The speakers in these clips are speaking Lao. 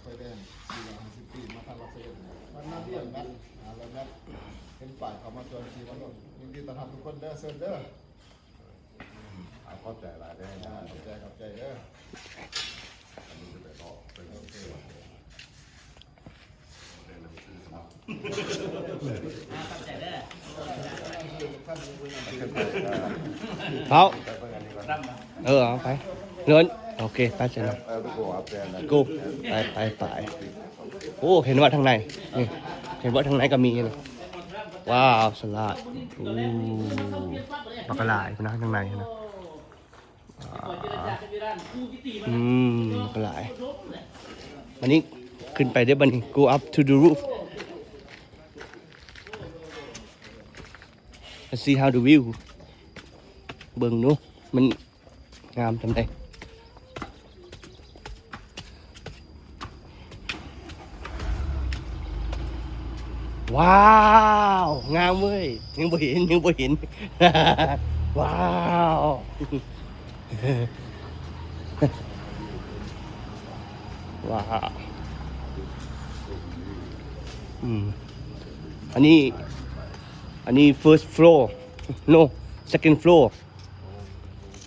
ໄຟແດງ ສີ່ຮ້ອຍຫ້າສິບປີ ມາທາງລັອດສະເວັນ ວັນນາວຽງ ຫ້າຮ້ອຍແມັດ ເຫັນປ້າຍເຂົ້າມາຊວນຂີ່ມາໂລດ. ຍິນດີຕ້ອນຮັບທຸກຄົນເດີ ເຊີນເດີ. ອາ ຂອບໃຈຫຼາຍເດີ. ອາ ຂອບໃຈ ຂອບໃຈເດີ. ອັນນີ້ຈະໄປອອກເປັນ ໂອເຄ ເປັນໜັງສືສະບັບ ອາ ຂອບໃຈເດີ. ເອົາ ເອີ ເອົາໄປ ເງິນ ໂອເຄ ໄປຊັ້ນນະ. ເອີ ໄປ ໄປ ໄປ ໄປ ໄປ. ໂອ້ ເຫັນວ່າທາງໃນ ນີ້ ເຫັນວ່າທາງໃນກໍມີນະ. ວ້າວ ສະຫຼາດ ໂອ້ ບັກຫຼາຍນະ ທາງໃນນະ. ອາ ອືມ ບັກຫຼາຍ. ບັດນີ້ຂຶ້ນໄປເດີ້ ບັດນີ້ go up to the roof. Let's see how the view. ເບິ່ງດູ ມັນ ງາມສ່ຳໃດ. ວ້າວ ງາມເວີຍ. ຍັງບໍ່ເຫັນ ຍັງບໍ່ເຫັນ. ວ້າວ ວ້າວ. ອືມ ອັນນີ້ ອັນນີ້ first floor. No, second floor.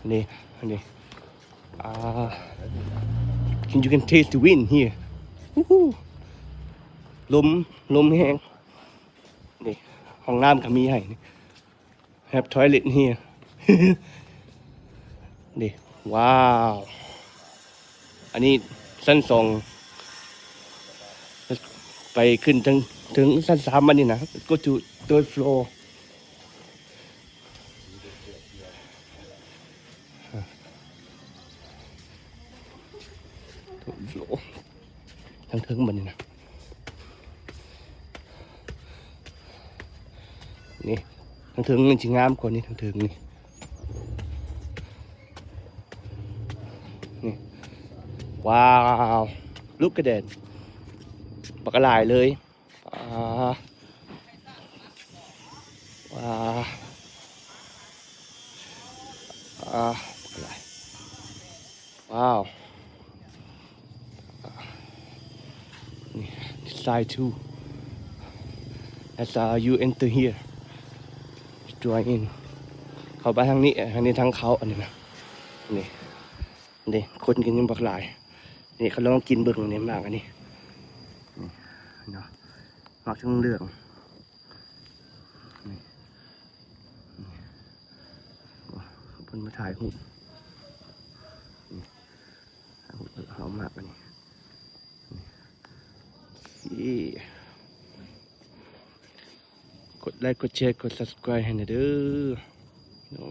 ອັນນີ້ ອັນນີ້ ອ່າ you can taste the wind here. ໂອ້ໂຫ ລົມ ລົມແຮງ. ນີ້ ຫ້ອງນ້ຳກໍມີໃຫ້ have toilet here. ນີ້ ວ້າວ ອັນນີ້ຊັ້ນສອງ ໄປຂຶ້ນເທິງ ເຖິງຊັ້ນສາມ ອັນນີ້ນະ. Go to third floor. ທາງເທິງບັດນີ້ນະ ນີ້ ທາງເທິງມັນຊິງາມກວ່ານີ້ ທາງເທິງນີ້ ນີ້ ວ້າວ look at that ບັກຫຼາຍເລີຍ. ປາ ປາ ປາ ປາຫຼາຍ. ວ້າວ ນີ້ side two. That's how you enter here. Join in. ເຂົ້າໄປທາງນີ້ ທາງນີ້ທາງເຂົ້າ ອັນນີ້ນະ ນີ້ ນີ້ ຄົນກໍຍັງບັກຫຼາຍ. ນີ້ ເຂົາລອງກິນເບິ່ງ ນີ້ ໝາກອັນນີ້ ນີ້ເນາະ ໝາກເຫຼືອງ ນີ້ ນີ້ ໂອ້ ເພິ່ນມາຖ່າຍຮູບ ນີ້ ຖ່າຍຮູບເອົາໝາກອັນນີ້ ນີ້ ກົດໄລກົດແຊ ກົດ subscribe ໃຫ້ແດ່ເດີ ໂອ້.